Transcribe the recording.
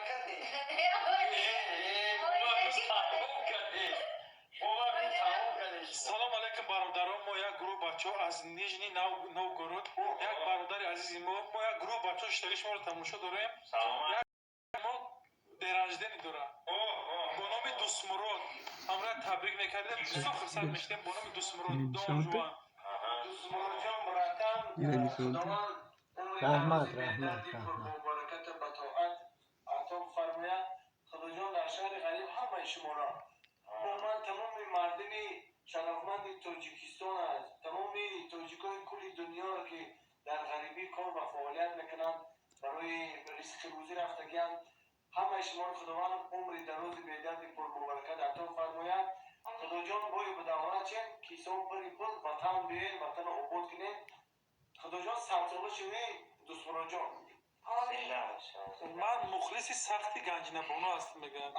Накардем. Тамом кардем. Тамом кардем. Салом алейкум, бародарон. Мо як гурӯҳ бачаҳо аз Нижний Новгород, як бародари азизи мо, мо як гурӯҳ бачаҳо шиштагӣ шуморо тамошо дорем. Саломат. Мо день рождения дора бо номи Дустмурод. Ҳамроҳ табрик мекардем, бисёр хурсанд мешудем. Бо номи Дустмурод, Дон Жуан. Дустмуродҷон, братан, Худованд умри Раҳмат, дарози раҳмат, бедарди раҳмат. пурбараката ба тоат ато фармояд. Худоҷон дар шаҳри ғариб ҳамаи шуморо, умуман тамоми мардуми шарафманди Тоҷикистон аст, тамоми тоҷикои кулли дунёро, ки дар ғарибӣ кор ва фаъолият мекунанд, барои ризқи рӯзӣ рафтагианд, ҳамаи шуморо Худованд умри дарози бедарди пурмубаракат ато фармояд. Худоҷон, бою ба давлат чен, кисон пури пул, ватан биёен, ватанро обод кунем. Худоҷон, 100 сола шавӣ, Дустмуроҷон. Ман мухлиси сахти Ганҷинабону ҳастам, мегӯям.